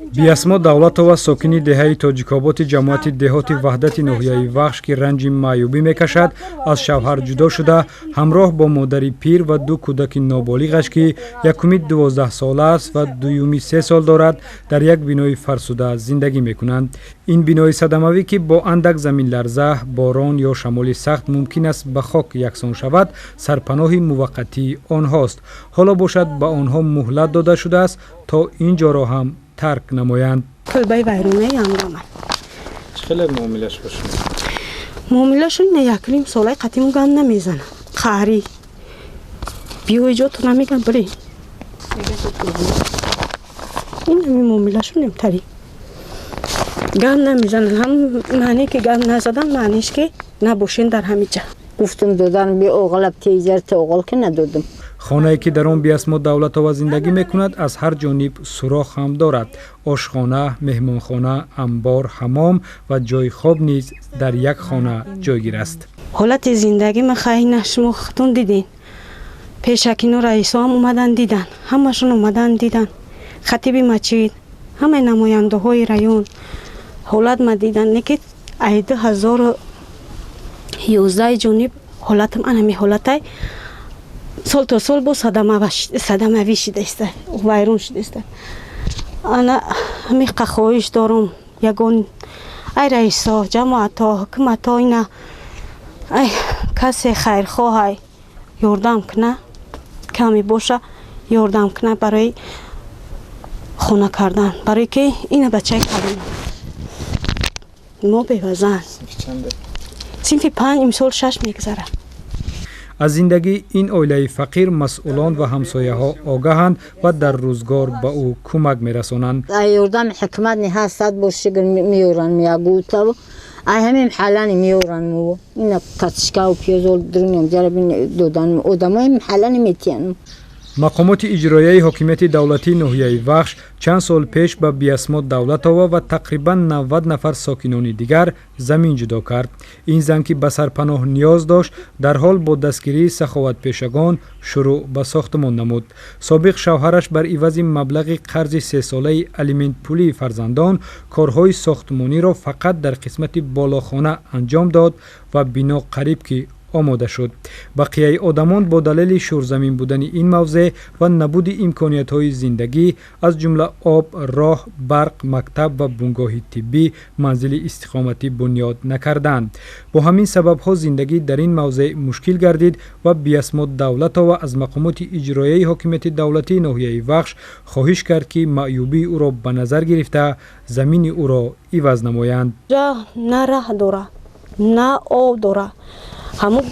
Биасмо Давлатова, сокини деҳаи Тоҷикоботи ҷамоати деҳоти Ваҳдати ноҳияи Вахш, ки ранҷи маъюбӣ мекашад, аз шавҳар ҷудо шуда, ҳамроҳ бо модари пир ва ду кӯдаки ноболиғаш, ки якуми 12сола аст ва дуюми 3 сол дорад, дар як бинои фарсуда зиндагӣ мекунанд. Ин бинои садамавӣ, ки бо андак заминларза, борон ё шамоли сахт мумкин аст ба хок яксон шавад, сарпаноҳи муваққатии онҳост. Ҳоло бошад, ба онҳо муҳлат дода шудааст, то ин ҷоро ҳам тарк намоянд. Кӯлбаи вайронаи ҳангома. Чӣ хеле муомилаш бо шумо? Муомилашон на якним солаи қатиму гам намезанад. Қаҳрӣ биёи ҷото намегам, бире. Ин ҳами муомилашон имтари гам намезанад. Ҳам маъне ки гам назадан, маънеш ки набошен дар ҳами ҷа. Гуфтум, додан би оғлаб тезар оғол ки надодум. Хонае, ки дар он Биасмо Давлатова зиндагӣ мекунад, аз ҳар ҷониб сурох ҳам дорад. Ошхона, меҳмонхона, амбор, ҳамом ва ҷойи хоб низ дар як хона ҷойгир аст. Ҳолати зиндагӣ ма хайна, шумо худтон дидин. Пешакино раисоам омадан, дидан, ҳамашон омадан, дидан, хатиби мачид, ҳамаи намояндаҳои район ҳолат ма дидан. Не ки ай 2011 ҷониб ҳолатам анами ҳолатай, сол то сол бо садамавӣ шидаиста, вайрон шидаиста. Ана ҳамиқа хоҳиш дорум, ягон ай раисо, ҷамоато, ҳукумато, ина ай касе хайрхоҳай, ёрдам куна, каме боша, ёрдам куна барои хона кардан, барое ки ина бачаи калон мо бевазан, синфи 5, имсол 6 мегузарад. Аз зиндагии ин оилаи фақир масъулон ва ҳамсояҳо огаҳанд ва дар рӯзгор ба ӯ кӯмак мерасонанд. Ёрдами ҳукумат ни ҳастад, бо шигр меёран, меягутав, ай ҳамин маҳаллани меёран, мо ина картошкаву пиёзол дурунем ҷараби додан, одамои маҳаллани метиҳан. Мақомоти иҷроияи ҳокимияти давлатии ноҳияи Вахш чанд сол пеш ба Биасмо Давлатова ва тақрибан 90 нафар сокинони дигар замин ҷудо кард. Ин зан, ки ба сарпаноҳ ниёз дошт, дарҳол бо дастгирии саховатпешагон шурӯъ ба сохтмон намуд. Собиқ шавҳараш бар ивази маблағи қарзи сесолаи алиментпулии фарзандон корҳои сохтмониро фақат дар қисмати болохона анҷом дод ва бино қариб ки омода шуд. Бақияи одамон бо далели шӯрзамин будани ин мавзеъ ва набуди имкониятҳои зиндагӣ, аз ҷумла об, роҳ, барқ, мактаб ва бунгоҳи тиббӣ, манзили истиқоматӣ бунёд накарданд. Бо ҳамин сабабҳо зиндагӣ дар ин мавзеъ мушкил гардид ва Биасмо Давлатова аз мақомоти иҷроияи ҳокимияти давлатии ноҳияи Вахш хоҳиш кард, ки маъюбии ӯро ба назар гирифта, замини ӯро иваз намоянд. На раҳ дора, на об дора. Ҳамун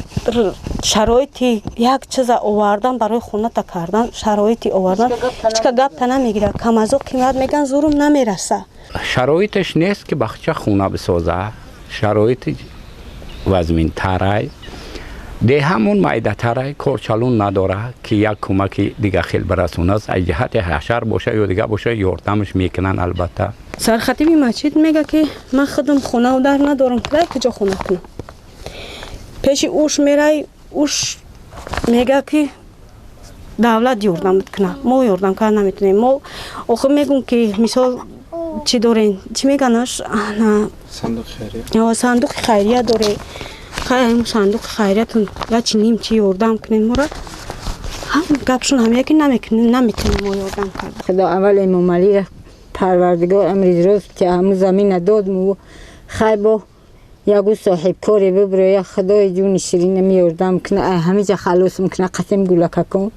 шароити як чиза овардан, барои хоната кардан, шароити овардан ҳичка гапта намегирад. Камазо қимат меган, зурум намераса. Шароиташ нест, ки бахча хона бисоза. Шароити вазминтарай, деҳамон майдатарай, корчалун надора, ки як кӯмаки дига хел барасонад. Аз ҷиҳати ҳашар боша ё дига боша, ёрдамаш мекунанд, албатта. Сархатиби масҷид мега, ки ман худам хонаву дар надорам, дай куҷо хона кунам? Пеши уш мерай, уш мега, ки давлат ёрдам кунад, мо ёрдам карда наметонем. Мо охир мегум, ки мисол чӣ дорем, чӣ меганаш? Сандуқи хайрия доре, сандуқи хайриятун ячи ним чи ёрдам кунем мора. Ҳам гапшон ҳамя, ки наметонем мо ёрдам карда. Худо аввал Эмомалӣ, Парвардигор амри рост, ки ҳамун замина дод му. Хай, бо ягу соҳибкоре бибро, худои ҷуни ширина меёрдам куна, ҳамиҷа халосм куна, қатим гулакакон.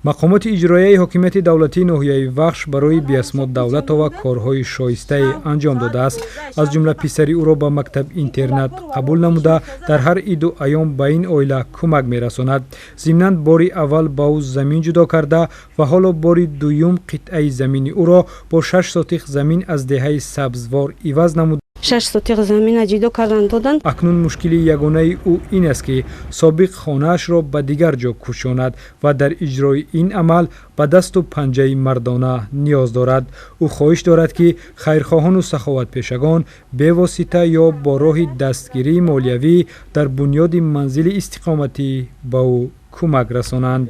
Мақомоти иҷроияи ҳокимияти давлатии ноҳияи Вахш барои Биасмо Давлатова корҳои шоистае анҷом додааст. Аз ҷумла писари ӯро ба мактаб интернат қабул намуда, дар ҳар иду айём ба ин оила кӯмак мерасонад. Зимнан бори аввал ба ӯ замин ҷудо карда ва ҳоло бори дуюм қитъаи замини ӯро бо 6 сотих замин аз деҳаи Сабзвор иваз намуд. 6 сотиқ замина ҷудо кардан, додан. Акнун мушкили ягонаи ӯ ин аст, ки собиқ хонаашро ба дигар ҷо кӯчонад ва дар иҷрои ин амал ба дасту панҷаи мардона ниёз дорад. Ӯ хоҳиш дорад, ки хайрхоҳону саховатпешагон бевосита ё бо роҳи дастгирии молиявӣ дар бунёди манзили истиқоматӣ ба ӯ кӯмак расонанд.